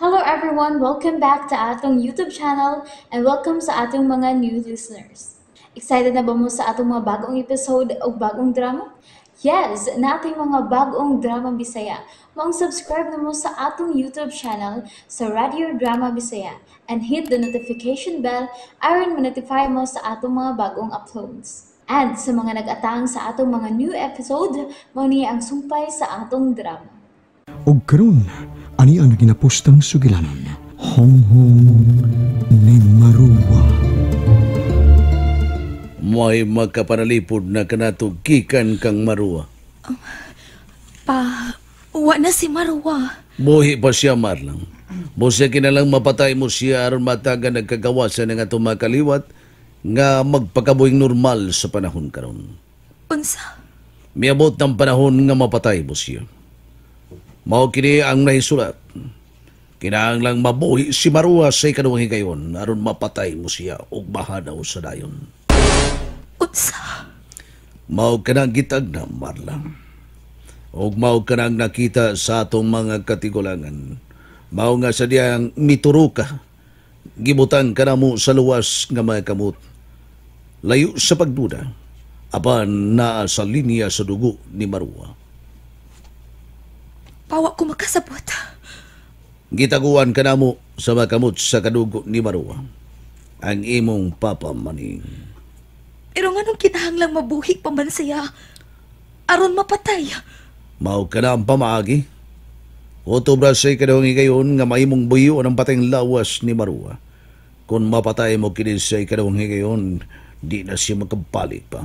Hello everyone! Welcome back to atong YouTube channel and welcome sa atong mga new listeners. Excited na ba mo sa atong mga bagong episode o bagong drama? Yes! Nating mga bagong drama Bisaya. Maong subscribe na mo sa atong YouTube channel sa Radio Drama Bisaya and hit the notification bell aron ma-notify mo sa atong mga bagong uploads. And sa mga nag-atang sa atong mga new episode, mao ni ang sumpay sa atong drama. Og karon, ani ang ginapustang sugilanon, Honghong ni Maruwa. May magkapanalipod na kanato gikan kang Maruwa. Pa, wa na si Marwa. Buhi pa siya, Marlang. Busa kinalang mapatay mo siya aron mataga nagkagawasan ng atong mga kaliwat nga magpakabuhing normal sa panahon karon. Unsa? Miabot ng panahon nga mapatay mo siya. Mao kini ang nahisulat. Kinahanglang mabuhi si Marua sa ikaduhang higayon aron mapatay mo siya ug mahanaw sa dayon. Unsa? Mao kanang gitag na, Marla. Ug mao kanang nakita sa atong mga katigulangan. Mao nga sa diyang mituro ka. Gibutang ka namo sa luwas nga mga kamot. Layo sa pagduda. Apan naa sa linya sa dugo ni Marua. Pawa ko makasabot. Gitaguan ka namo sa mga kamot sa kadugo ni Marua. Ang imong papa maning. Pero nganong kinahanglang mabuhi pa man siya aron mapatay? Mao ka na ang pamaagi. Otobra sa ikaduhang higayon nga maimong buyo ang patayng lawas ni Marua. Kung mapatay mo kini sa ikaduhang higayon, di na siya makabalik pa.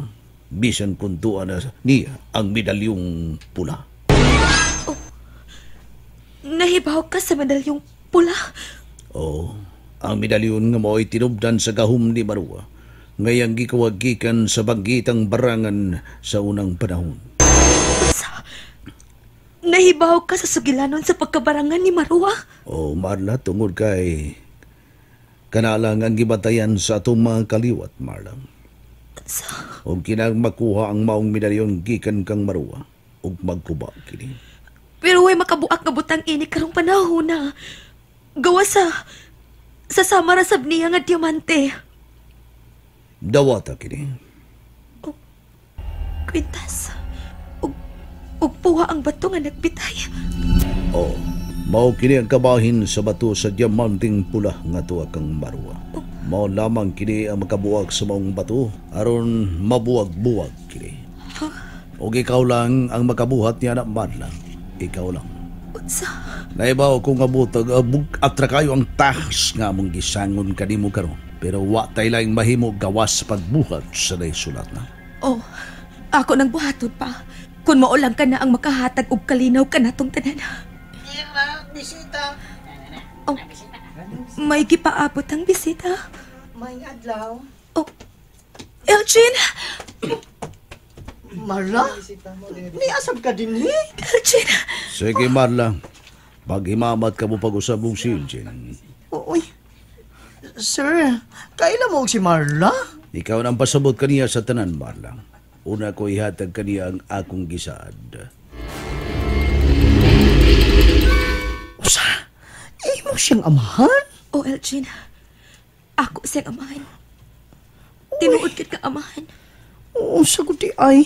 Bisan kung tuwa na niya ang medalyong pula. Nahibaw ka sa medalyong pula? Oo, ang medalyon nga mao'y tinubdan sa gahom ni Marua. Ngayang gikawagikan sa banggitang barangan sa unang panahon. Unsa? Nahibaw ka sa sugilanon sa pagkabarangan ni Marua? O Marla, tungod kay kanalang ang gibatayan sa atong mga kaliwat, Marla. Unsa? O kinang makuha ang maong medalyon gikan kang Marua ug magkuba kini. Pero way makabuak nga butang ini karong panahon na. Gawa sa sama ra sab niya nga diamante. Dawata kini. Kwintas. Ug puha ang bato nga nagbitay. O, mao kini ang kabahin sa bato sa diamanteng pula nga tuwa kang Marua. Mao lamang kini ang makabuag sa maong bato aron mabuwag-buwag kini. Og ikaw lang ang makabuhat niya na, Marla. Ikaw lang. Unsa? Naibaw ko nga butag, bug-at ra kayo ang tahas nga among gisangon kanimo karon. Pero wa tay laing mahimo gawas sa pagbuhat sa sulat na. Oh, ako nang buhaton pa. Kung mao lang ka na ang makahatag og kalinaw kanatong tanan. Bisita. Oh, may gipaabot ang bisita. May adlaw. Oh, Elgin! Marla? Niasab ka din eh? Elgin! Sige, Marla. Pag-imamat ka mo pag-usab og si Elgin. Uy. Sir, kaila mo og si Marla? Ikaw nang pasabot kaniya sa tanan, Marla. Una ko ihatag kaniya ang akong gisaad. Usa, imo siyang amahan? Oh, Elgin. Ako siyang amahan. Tinuod kit ka amahan. Oo, sagot di ay.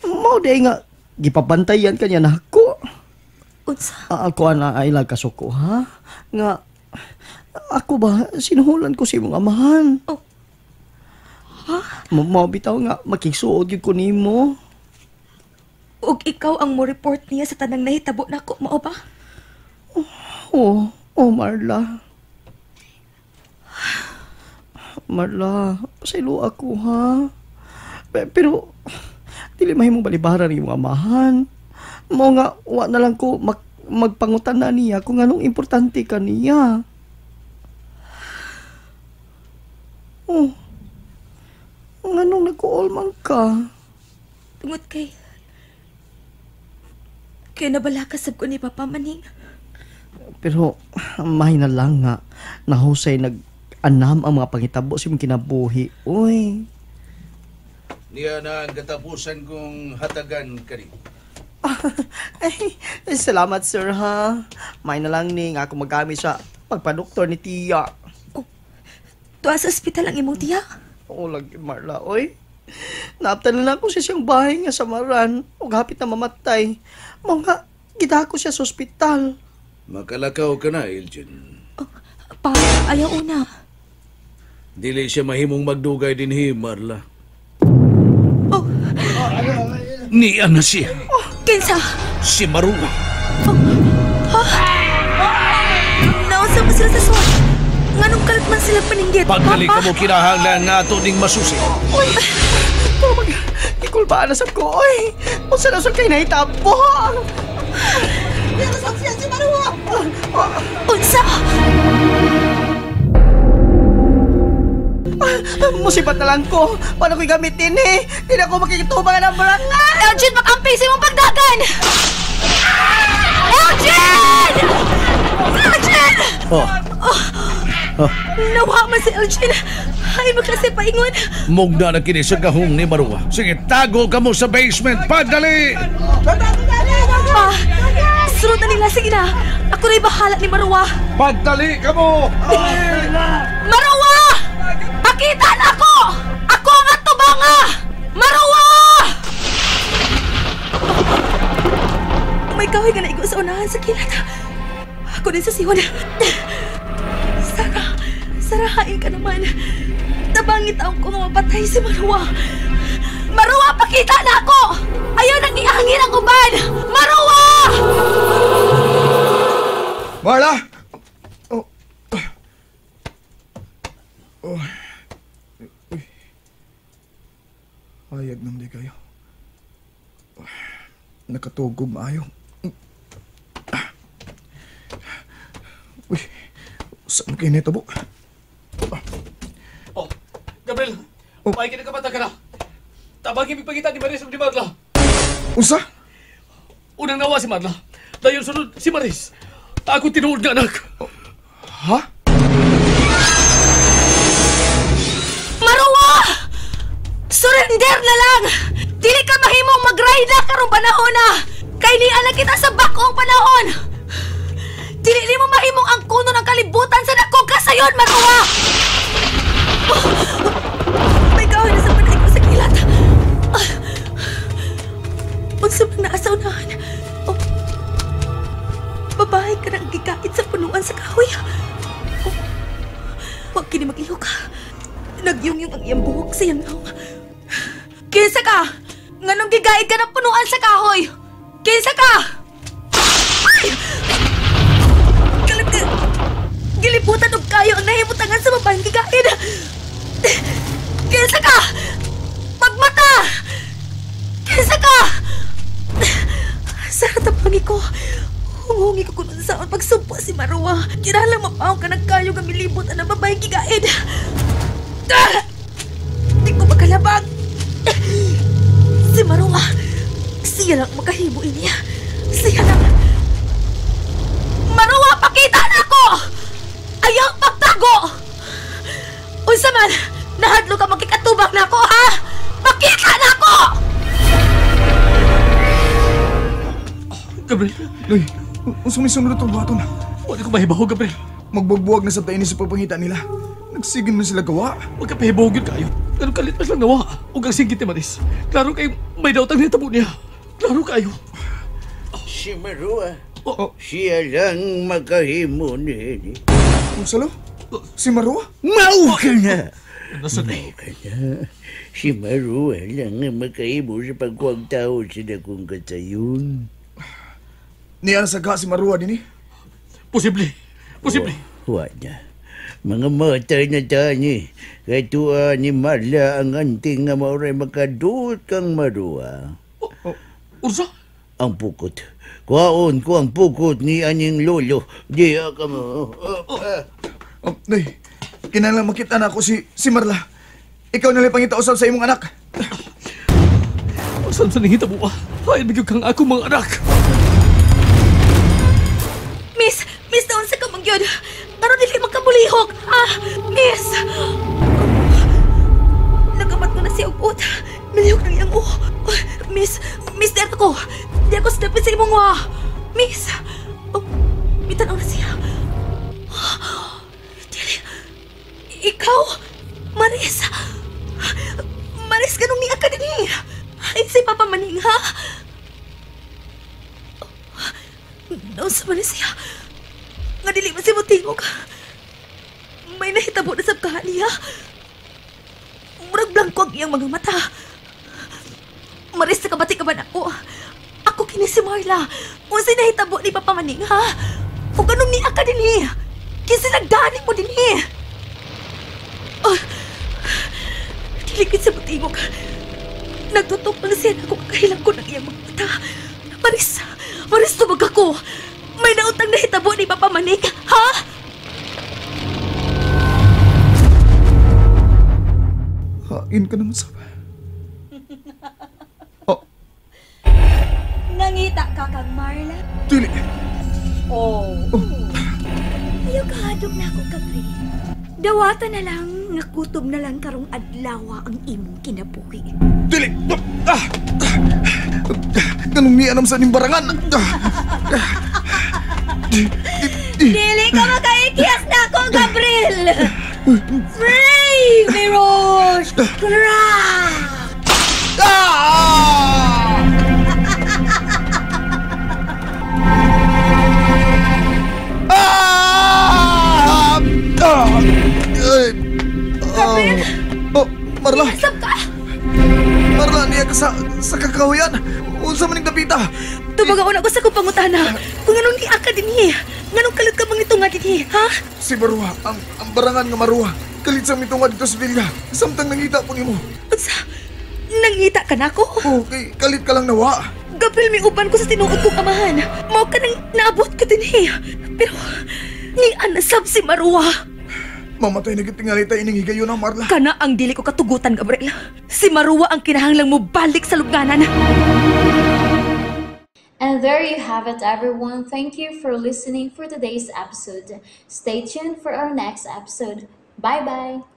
Mao di nga, gipabantayan kanya nako. Unsa? Ako ana ay lang kasuko, ha? Nga, ako ba, sinuhulan ko sa imong amahan. Oh. Ha? Mao bitaw nga, makigsuod gyud ko nimo. Ug ikaw ang mo report niya sa tanang nahitabo nako, mao ba? Oh, oh, Marla. Marla, pasaylo ako, ha? Pero, dili mahimong balibaran ang imong amahan. Mao nga, wa na lang ko magpangutan na niya kung anong importante ka niya. Oh, nganong nag-call man ka? Tungod kay nabalaka sab ko ni Papa Maning. Pero, may na lang nga, nahusay nag-anam ang mga pangitabo sa imong kinabuhi. Uy. Niya na ang katapusan kong hatagan kani. Ay, salamat sir ha. May na lang ni nga ako magamit sa pagpadoktor ni tiya. Oh, tuwa sa ospital ang imong tiya? Oo lagi Marla, oy. Naaptan na lang ko siya siyang bahay nga sa Maran ug hapit na mamatay. Mao nga gidako siya sa ospital. Makalakaw ka na, Elgin. Oh, pa, ayaw una. Dili siya mahimong magdugay dinhi, Marla. Oh. Niya na siya. Oh, kinsa? Si Marua. Oh. Ha? Naunsa pa sila sa SWAT? Nganong kalit man sila paninggit? Pagdali ka mo kinahanglan nga ato ning masusi. Uy! Ikulbaan na sab ko, oy! Unsa na sab kay nahitabo? Si Marua! Unsa? Musibat na lang ko. Paano ko'y gamitin eh? Di na ko makikitubang ng barangay! Elgin, makampay sa imong pagdagan! Elgin! Elgin! Oh. Oh. Nawa man si Elgin. Ay, maklase paingon. Mugna na kini sa gahong ni Marua. Sige, tago ka mo sa basement. Padali! Pa, sunod na nila. Sige na. Ako na'y bahala ni Marua. Padali ka mo! Marua! Pakita na ako! Ako ang atubanga! Marua! May kahoy ka na igo sa unahan sa kilat. Ako din sa siwan. Sarah, sarahain ka naman. Tabangit ako nga mapatay si Marua. Marua, pakita na ako! Ayaw nang iangin ang uban! Marua! Marla! Oh. Oh. Uy. Hayag nang di kayo. Nakatugog maayo. Uy, saan kayo nito, bu? Oh, Gabriel, oh. May kinakabata ka na. Tabangin pagpagita ni Maris o ni Marla. Unsa? Unang nawa si Marla. Dayon sunod si Maris. Ako tinuod nga anak. Oh. Ha? Marua! Surrender na lang! Dili ka mahimong mag-ride karong panahon na! Kay niya na kita sa bak-ong panahon! Dili nimo mahimong ang kuno ng kalibutan sa dakong kasayon, Marua! Oh, may kahoy na sa panay ko sa kilat. Unsa man naa sa unahan? Oh, babae ka nang gikait sa punuan sa kahoy. Oh, wag kini maglihok. Nagyungyong ang iyang buhok sa iyang nawong. Kinsa ka? Nganong gigaid ka ng punuan sa kahoy? Kinsa ka? Ay! Kalit gilibutan og kayo ang nahimutangan sa babaeng gigaid. Kinsa ka? Pagmata! Kinsa ka? Sa tapangi ko, hunghungi ko kung saan pagsumpo si Marua. Kinahanglang mapaong ka ng kayo nga milibot ang babaeng gigaid. Di ko makalabang. Si Marua, siya lang makahimo niya. Siya lang. Marua, pakita na ako! Ayaw pagtago! Unsa man, nahadlo ka magkikatubang na ako, ha? Pakita na ako! Gabriel. Loy, unsa may sunod itong buhaton? Wala ko mahibaw, Gabriel. Magbubuwag na sa tayo ni sa pagpangita nila. Nagsigin man sila gawa. Huwag ka pahibawag yun kayo. Ganun kalit mas lang nawa. Huwag kang singgit ni Maris. Klaro kayo may dautang nitabo niya. Klaro kayo. Si Marua. Oh. Siya lang makahimo niya. Ang salo? Si Marua? Mau ka na! Nasaan Mau ka na. Si Marua lang ang makahimo sa pagkuwag tao sa dakong katayon. Niya nasaga si Marua din eh. Posible. Posible. Oh, wa na. Mga mata na tani. Kay tuwa ni Marla ang anting nga mauray makaduot kang Marua. Oh, oh. Ursa? Ang pukot. Kuhaon ko ang pukot ni aning lolo. Di ka mo. Oh, Nay, kinahanglan makita na ako si Marla. Ikaw na lang pangitausap sa imong anak. Saan sa nangita mo? Ay, bigyan kang akong mga anak. Miss! Miss, naon sa kamangyod! Karon dili magkabulihok! Ah! Miss! Nagamat ko na siya ugot. Milihok ng iyang uho. Miss! Miss, di ako! Di ako sa dapit sa imong wa. Miss! Oh, mitanaw na siya. Dili. Ikaw! Maris! Maris, ganong niya ka din eh. Ay, si Papa Maning, ha? Naunsa man siya. Nga dili man siya motingog. May nahitabo na sa kaha niya. Murag blanko ang iyang mga mata. Maris, nakabati ka ba na ako? Ako kini si Marla. Unsay nahitabo ni Papa Maning, ha? O ganong niya ka din eh. Kinsa nagdani mo din eh. Oh, dili gid sa motingog. Nagtutok lang siya na kung kahilang ko ng iyang mga mata. Maris, Maris, tubag ako. May nautang nahitabo ni Papa Maning, ha? Hain ka naman sa... Oh. Nangita ka kang Marla? Dili. Oh. Ayaw kahadlok na ako, Gabriel. Dawata na lang, nga kutob na lang karong adlaw ang imong kinabuhi. Dili! Ah! Ganong niya sa nimbarangan! Dili ka makaikiyas na ako, Gabriel! Brave, Mirosh! Crack! Ah! Ah! Ah! Gabriel! Oh, Marla! Sab ka! Marla, niya ka sa kakahuyan! Unsa man ning dapita? Tubag ako na ko sa kong pangutana. Kung anong niya ka dinhi? Nganong kalit ka bang ito nga dinhi, ha? Si Marua, ang barangan nga Marua. Kalit sa mitunga dito sa villa. Samtang nangita ko nimo. Unsa? Nangita ka na ako? Oh, kay kalit ka lang nawa. Gabriel, may uban ko sa tinuod kong amahan. Mao ka nang naabot ko dinhi. Pero, ni anasab si Marua. Mamatay na gitingali tayo ining higayon na, Marla. Kana ang dili ko katugutan, Gabriel. Si Marua ang kinahanglang mo balik sa lubnganan. And there you have it, everyone. Thank you for listening for today's episode. Stay tuned for our next episode. Bye-bye!